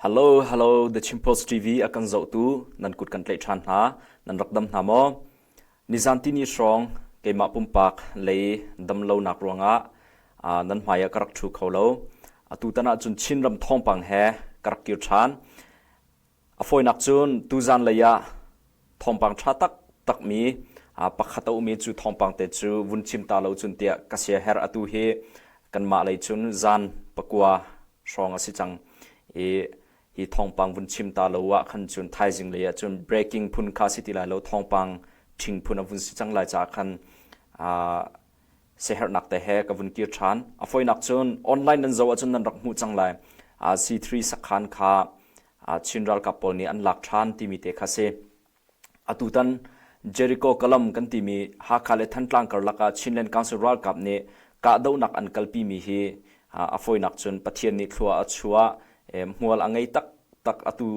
Hello, hello, The Chin Post TV a kan zohtu nan kut kan tlaih ṭhan hna. Nan rak dam hna maw? Nizan tini hrawng keimah pumpak lei damlonak ruangah nan hmai ah ka rak ṭhu kho lo. Atutan ahcun Chinram thawngpang he ka rak kir ṭhan. A fawinak cun tuzan lei ah thawngpang ṭha taktakmi pakhat a um i cu thawngpang te cu vun chim ta lo cun tiah ka siaherh. Atu hi kanmah lei cun zan pakua hrawng a si cang i hi thawngpang vun chim ta lo ah khan cun thaizing lei ah cun breaking phun kha si ti lai lo thawngpang ṭhing phun a vun si cang lai caah khan siaherhnak te he ka vun kir ṭhan. A fawinak cun online nan zoh ahcun nan rak hmuh cang lai. C3 sakhan kha Chin ralkap pawl nih an lak ṭhan timi te kha si. Atutan Jericho Kalam kan timi Hakha le Thantlang karlak ah Chinland Council ralkap nih kahdohnak an kalpimi hi a fawinak cun Pathian nih thlua a chuah hmual a ngei taktak atu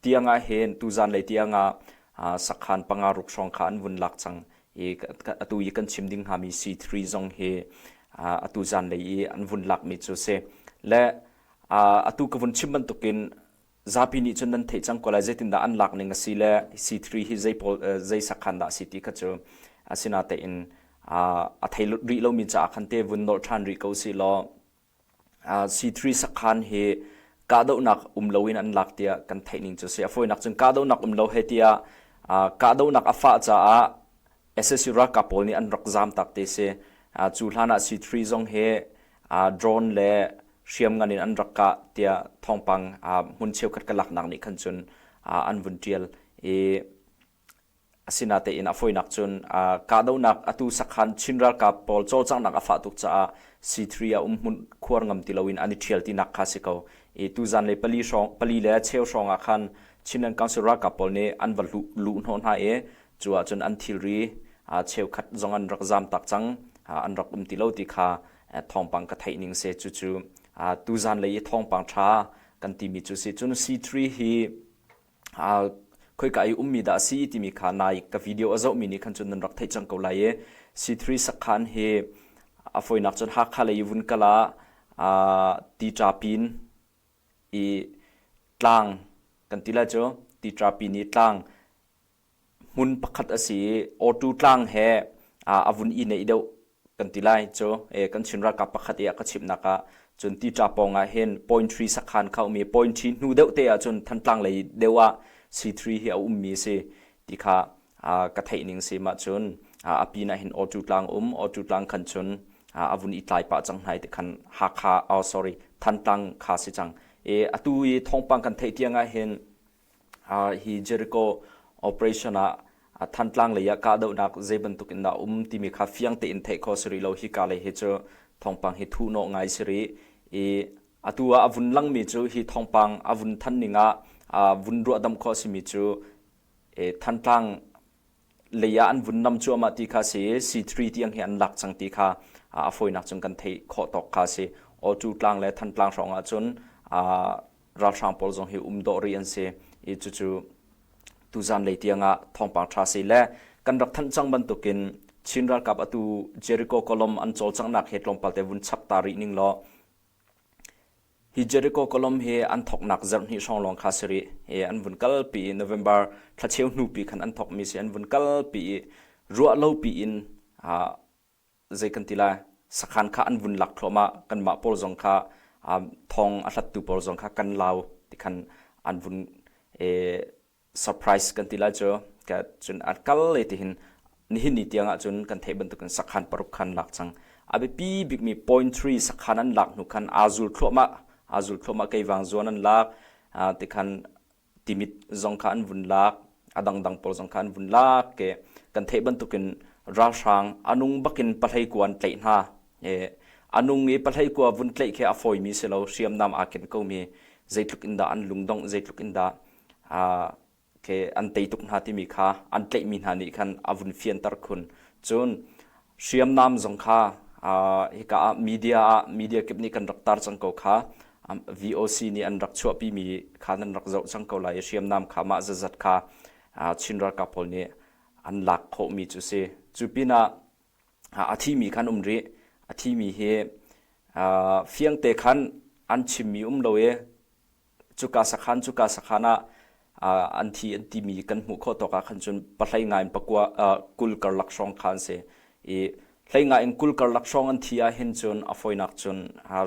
tiang ah hin tuzan lei tiang ah sakhan panga ruk hrawng kha an vun lak cang i atu i kan chim ding hngami C3 zong hi atu zan lei i an vun lakmi cu si le atu ka vun chim bantukin zapi nih cun nan theih cang ko lai zeitindah an lak ning a si le C3 hi zei pawl zei sakhan dah a si ti kha cu asinatein a thei rih lomi caah khan te vun nolh ṭhan rih ko si law C3 sakhan hi kahdohnak um loin an lak tiah kan theih ning cu si. A fawinak cun kahdohnak um lo he tiah kahdohnak a fah caah SSC ralkap pawl nih an rak zaam tak ti si. Cu hlan ah C3 zong hi drone le hriamngan in an rak kah tiah thawngpang hmun cheukhat ka laknak nih khan cun an vun ṭial i Asinatein a fawinak cun kahdohnak atu sakhan Chin ralkap pawl cawlcanghnak a fah tuk caah C3 ah um hmun khuar ngam ti loin an i ṭhial tinak kha si ko. I tuzan le pali hrawng pali le cheu hrawng ah khan Chinland Council ralkap pawl nih an va luh luh hnawh hna i cu ahcun an thilri cheukhat zong an rak zaam tak cang an rak um ti lo ti kha thawngpang ka theih ning si cucu tuzan lei i thawngpang ṭha kan timi cu si cun C3 hi khoika i ummi dah a si timi kha nai ka video a zohmi nih khan cun nan rak theih cang ko lai i C3 sakhan hi a fawinak cun Hakha lei i vun kal ah Titra pin i tlang kan ti lai cu Titra pin i tlang hmun pakhat a si i Awtu tlang he a vun i neih deuh kan ti lai cu kan Chin ralkap pakhat i a ka chimhnak ah cun Titra pawng ah hin point three sakhan kha um i point three hnu deuh te ah cun Thantlang lei deuh ah C3 hi a ummi si ti kha ka theih ning si mah cun a pin ah hin Awtu tlang um Awtu tlang khan cun a vun i tlai pah cang hnai ti khan Hakha oh sorry Thantlang kha si cang i atu i thawngpang kan theih tiang ah hin Hi Jericho operation ah Thantlang lei ah kahdohnak zei bantuk in dah um timi kha fiang tein theih khawh si rih lo. Hika lei hi cu thawngpang hi thuhnawh ngai si rih. I atu ah a vun langmi cu hi thawngpang a vun than ning ah vun ruahdamh khawh simi cu Thantlang lei ah an vun nam cuahmah ti kha si C3 tiang hi an lak cang ti kha a fawinak cun kan theih khawh tawk kha si. Awtu tlang le Thantlang hrawng ah cun ralhrang pawl zong hi um dawh rih an si i cucu tuzan lei tiangah thawngpang ṭha si le kan rak thanh cang bantukin Chin ralkap atu Jericho column an cawlcanghnak he tlawmpal te vun chap ta rih ning law hi Jericho column hi an thoknak zarh hnih hrawng lawng kha si rih i an vun kalpi i November thlacheu hnupi khan an thokmi si an vun kalpi i ruah lo pi in zei kan ti lai sakhan kha an vun lak thluahmah kanmah pawl zong kha thong a hlattu pawl zong kha kan lau ti khan an vun surprise kan ti lai cu ka cun an kal le ti hin nihin ni tiang ah cun kan theih bantukin sakhan paruk khan lak cang a biapi bikmi point 3 sakhan an lak hnu khan aa zul thluahmah aa zul thluahmah keivang zuan an lak ti khan Timit zong kha an vun lak, a dangdang pawl zong kha an vun lak i kan theih bantukin ralhrang a nung bakin pahlei kua an tlaih hna. I a nung i pahlei kua vun tlaih khi a fawimi si lo, hriamnam aa ken komi zeitluk in dah an lungdongh, zeitluk in dah khi an tei tuk hna timi kha an tlaihmi hna nih khan a vun fianter khun. Cun hriamnam zong kha hika ah media ah media kip nih kan rak tar cang ko kha VOC nih an rak chuahpimi kha nan rak zoh cang ko lai i hriamnam kha mah zazat kha Chin ralkap pawl nih an lak khawhmi cu si. Cu pinah a thimi khan um rih. A thimi hi fiangte khan an chimmi um lo i. Cuka sakhan cuka sakhan ah an thi an timi kan hmuh khawh tawk ah khan cun pahlei nga in pakua 20 karlak hrawng kha an si. I hlei nga in 20 karlak hrawng an thi ah hin cun a fawinak cun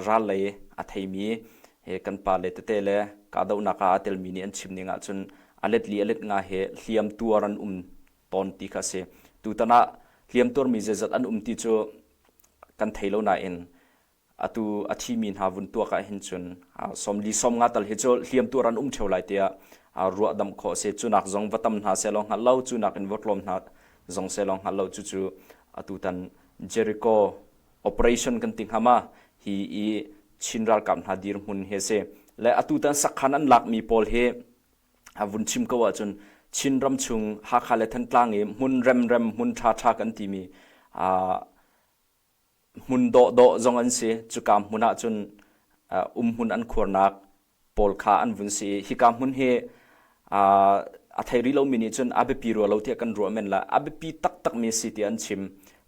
ral lei a theimi he kan pa le tete le kahdohnak ah aa telmi nih an chim ning ahcun a let li a let nga he hliam tuar an um tawn ti kha a si. Tutan ah hliam tuarmi zeizat an um ti cu kan thei lo nain atu a thimi hna vun tuak ah hin cun 40 50 tal hi cu hliam tuar an um ṭheo lai tiah ruahdamh khawh a si. Cunak zong va tam hna sehlaw hngalh lo, cunak in va tlawm hna zong sehlaw hngalh lo cucu atutan Jericho operation kan ti hnga ma hi i Chin ralkap hna dirhmun hi a si. Le atutan sakhan an lakmi pawl hi vun chim ko ahcun Chin ram chung Hakha le Thantlang i hmun remrem hmun ṭhaṭha kan timi hmun dawhdawh zong an si. Cuka hmun ahcun umhmun an khuarnak pawl kha an vun si i hika hmun hi a thei rih lomi nih cun a biapi rua lo tiah kan ruah men lai. A biapi taktakmi a si tiah an chim.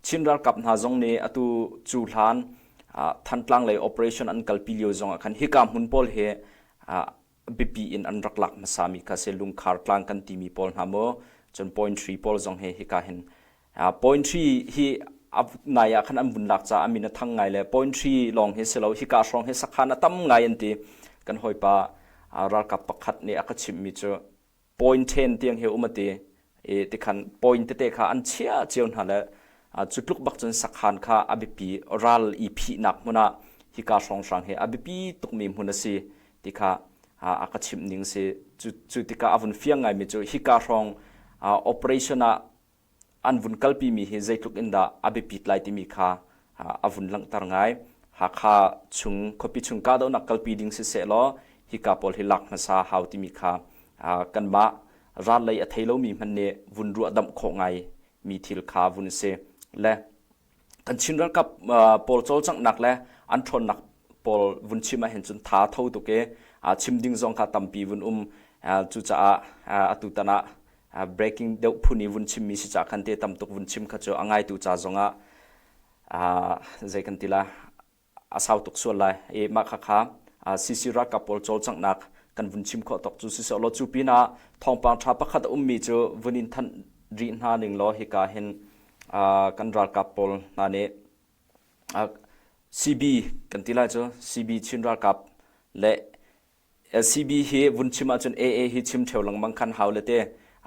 Chin ralkap hna zong nih atu cu hlan Thantlang lei operation an kalpi lio zong ah khan hika hmun pawl hi biapi in an rak lak hmasami kha si lungkhar tlang kan timi pawl hna maw cun point tree pawl zong hi hika hin point tree hi nai ah khan an vun lak caah min a thang ngai le point tree lawng hi si lo hika hrawng hi sakhan a tam ngai an ti kan hawipa ralkap pakhat nih a ka chimhmi cu point 10 tiang hi um a ti i tikhan point tete kha an chiah cio hna le cu tluk bak cun sakhan kha a biapi ral i phihnak hmun ah hika hrawnghrang hi a biapi tukmi hmun a si ti kha a ka chimh ning si cu cu tikah a vun fiang ngaimi cu hika hrawng operation ah an vun kalpimi hi zeitluk in dah a biapit lai timi kha a vun langhter ngai. Hakha chung khuapi chung kahdohnak kalpi ding siseh law hika pawl hi lak hmasa hau timi kha kanmah ral lei a thei lomi hmanh nih vun ruahdamh khawh ngai mi thil kha vun si. Le kan Chin ralkap pawl cawlcanghnak le an ṭhawnnak pawl vun chim ahhin cun tha tho tuk i chim ding zong kha tampi vun um. Cucaah atutan ah breaking deuh phun i vun chimmi si ca khan te tam tuk vun chim kha cu a ngaitu ca zongah zei kan ti la a sau tuk sual lai i mah khakha CC ralkap pawl cawlcanghnak kan vun chim khawh tok cu siseh law cu pinah thawngpang ṭha pakhat a ummi cu vun in thanh rih hna ning law hika hin kan ralkap pawl hna nih CB kan ti lai cu CB Chin ralkap le CB hi vun chim ahcun AA hi chim ṭheo lengmang khan hau le te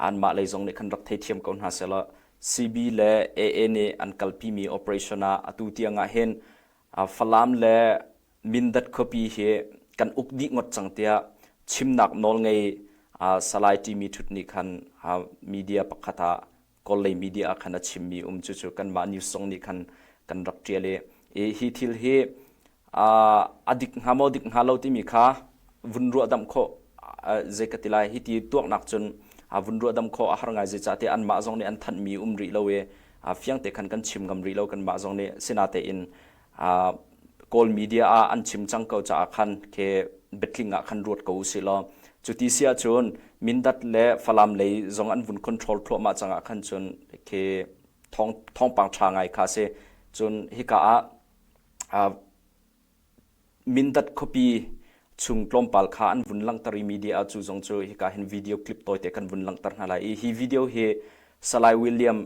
anmah lei zong nih khan rak theithiam ko hna sehlaw CB le AA nih an kalpimi operation ah atu tiang ah hin Falam le Mindat khuapi hi kan uk dih ngawt cang tiah chimnak nawl ngei Salai Timi Ṭhut nih khan media pakhat ah Kawl lei media ah khan a chimmi um cucu kanmah news zong nih khan kan rak ṭial i hi thil hi a dik hnga maw dik hnga lo timi kha vun ruahdamh khawh zei ka ti lai hi ti tuaknak cun vun ruahdamh khawh a har ngai zeicahtiah anmah zong nih an thanhmi um rih lo i fiang te khan kan chim ngam rih lo kanmah zong nih sinatein Kawl media ah an chim cang ko caah khan ke biatling ah khan ruat ko usih law cu ti si ahcun Mindat le Falam lei zong an vun control thluahmah cang ah khan cun ke thawng thawngpang ṭha ngai kha si cun hika ah Mindat khuapi chung tlawmpal kha an vun langhter i media ah cu zong cu hika hin video clip tawite kan vun langhter hna lai i hi video hi Salai William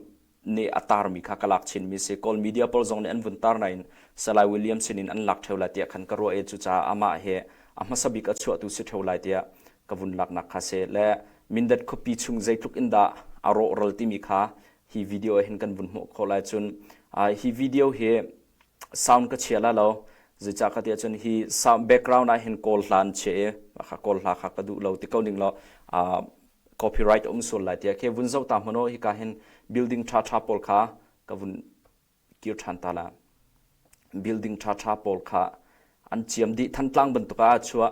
nih a tarmi kha ka lak chinmi si. Kawl media pawl zong nih an vun tar nain Salai William sinin an lak ṭheo lai tiah khan ka ruah i cucaah amah hi a hmasa bik a chuahtu si ṭheo lai tiah ka vun laknak kha si. Le Mindat khuapi chung zeitluk in dah a rawhral timi kha hi video ah hin kan vun hmuh khawh lai. Cun hi video hi sound ka chia la lo. Zeicah ka ti ahcun hi sound background ah hin Kawl hla an chiah i kha Kawl hla kha ka duh lo ti ko ning law copyright a um sual lai tiah khi vun zoh ta hmanh u hika hin building ṭha ṭha pawl kha ka vun kir ṭhan ta la building ṭha ṭha pawl kha an ciam dih Thantlang bantuk ah a chuah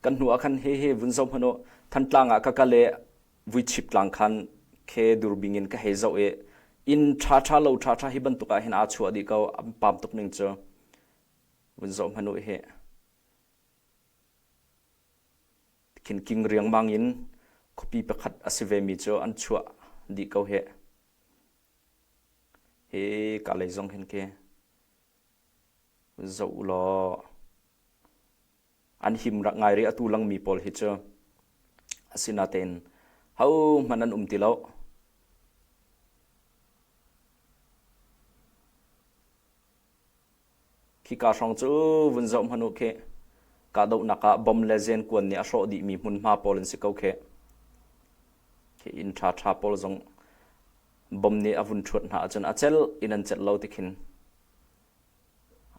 kan hnu ah khan he he vun zoh hmanh u Thantlang ah ka kal i vuichip tlang khan khe durbing in ka hei zoh i inn ṭha ṭha lo ṭha ṭha hi bantuk ah hin aa chuah dih ko an pam tuk ning cu vun zoh hmanh u hi Khin king riangmang in khuapi pakhat a si vemi cu an chuah dih ko hih. Hi ka lei zong hin khi zoh u law. An him rak ngai rih atu langmi pawl hi cu. Asinain hohmanh an um ti lo. Khika hrawng cu vun zoh hmanh u khi. Kahdohnak ah bom le zenkuan nih a hrawh dihmi hmunhma pawl an si ko khi. Khi inn ṭhaṭha pawl zong bom nih a vun ṭhuat hna ahcun a celh in an celh lo ti khin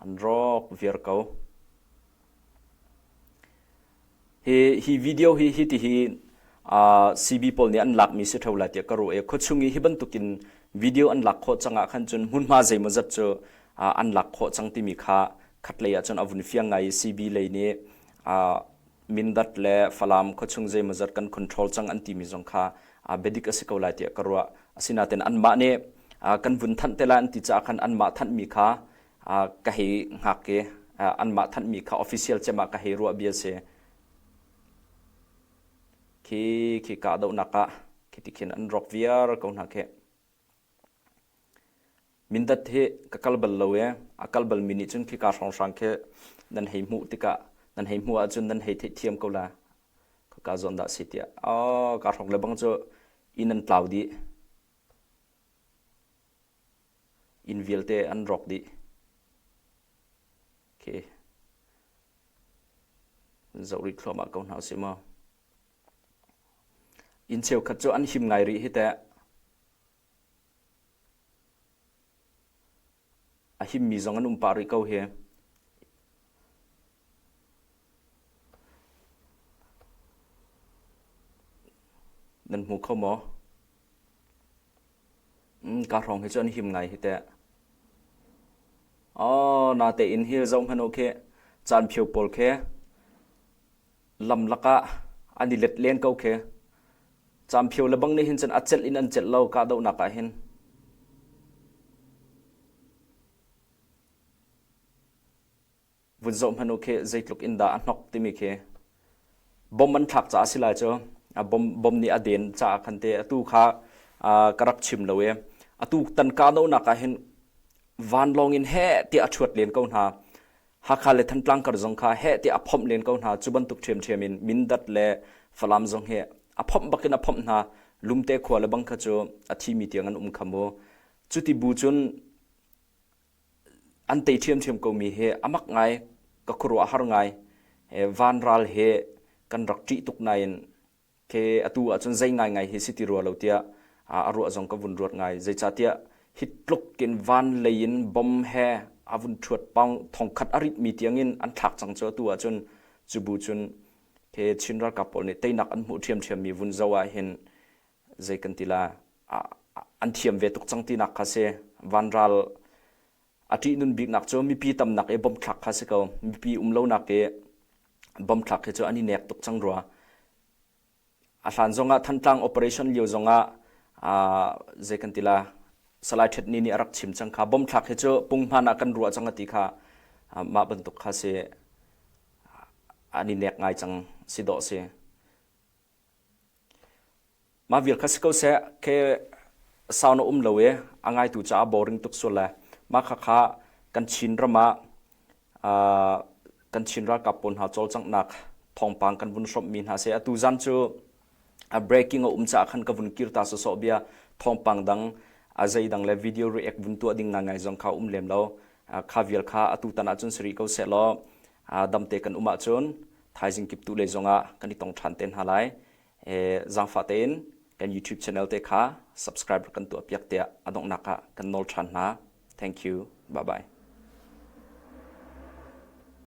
an rawk viar ko. Hi, hi video hi hi ti hi uh, CB pawl nih an lakmi si ṭheo lai tiah ka ruah i khuachung i hi bantukin video an lak khawh cang ah khan cun hmunhma zeimawzat cu uh, an lak khawh cang timi kha khatlei ah cun a vun fiang ngai i CB lei nih uh, Mindat le Falam khuachung zeimawzat kan control cang an timi zong kha uh, biadik a si ko lai tiah ka ruah. Asinain anmah nih uh, kan vun thanh te lai an ti caah khan anmah thanhmi kha ka hei hngak i anmah thanhmi kha official cem ah ka hei ruah bia si. Khi khi kahdohnak ah khi ti khin an rawk viar ko hna khi. Mindat hi ka kal bal lo e a kal balmi nih cun khika hrawnghrang khi nan hei hmuh tikah nan hei hmuh ahcun nan hei theihthiam ko la. Khaka zawn dah si tiah. Oh, ka hrawng le bang cu inn an tlau dih. Inn vialte an rawk dih. Okay. Zoh rih thluahmah ko hna usih maw. Inn cheukhat cu an him ngai rih hi teh. A himmi zong an um pah rih ko hi. Nan hmu kho maw? Ka hrawng hi cu an him ngai hi teh. Aw, natein hi zoh hmanh u khi. Caanphio pawl khi lam lakah an i let len ko khi. Caanphio le bang nih hin cun a celh in an celh lo kahdohnak ah hin. Vun zoh hmanh u khi zeitluk in dah a hnok timi khi bom an thlak caah si lai cu. A bom bom nih a den caah khan te atu kha ka rak chim lo i atu tan kahdohnak ah hin vanlawng in heh tiah a ṭhuat len ko hna. Hakha le Thantlang kar zong kha heh tiah a phomh len ko hna. Cu bantuk ṭhiamṭhiam in Mindat le Falam zong hi a phomh bak in a phomh hna. Lumte khua le bang kha cu a thimi tiang an um kha mu. Cuti bu cun an tei ṭhiamṭhiam komi hi a mak ngai, ka khuaruah a har ngai. Vanral he kan rak ṭih tuk nain ke atu ahcun zei ngaingai hi si ti rua lo tiah a ruah zong ka vun ruat ngai. Zeicahtiah hi tluk in van lei in bom he a vun ṭhuat pang thongkhat a ritmi tiangin an thlak cang cu atu ahcun cu bu cun ke Chin ralkap pawl nih teinak an hmuh ṭhiamṭhiammi vun zoh ahhin zei kan ti la an thiam ve tuk cang tinak kha si. Vanral a ṭihnun biknak cu mipi tamnak i bom thlak kha si ko. Mipi um lonak i bom thlak hi cu an i nek tuk cang rua. A hlan zongah Thantlang operation lio zongah zei kan ti la Salai Ṭhet Ni nih a rak chim cang kha bom thlak hi cu punghman ah kan ruah cang a ti kha mah bantuk kha si an i nek ngai cang si dawh si. Mah vial kha si ko seh, ke sound a um lo i a ngaitu caah boring tuk sual lai. Mah khakha kan Chin ram ah uh, kan Chin ralkap pawl hna cawlcanghnak thawngpang kan vun hrawmhmi hna seh. Atu zan cu a breaking a um caah khan ka vun kir ta sawsawh bia thawngpang dang a zei dang le video react vun tuah ding ngaingai zong kha um lem lo. Kha vial kha atu tan ahcun si rih ko seh law damte kan um ahcun thaizing kip tu lei zongah kan i tong ṭhan te hna lai. Zaangfah tein kan YouTube channel te kha subscribe kan tuah piak tiah a donghnak ah kan nawl ṭhan hna. Thank you. Bye bye.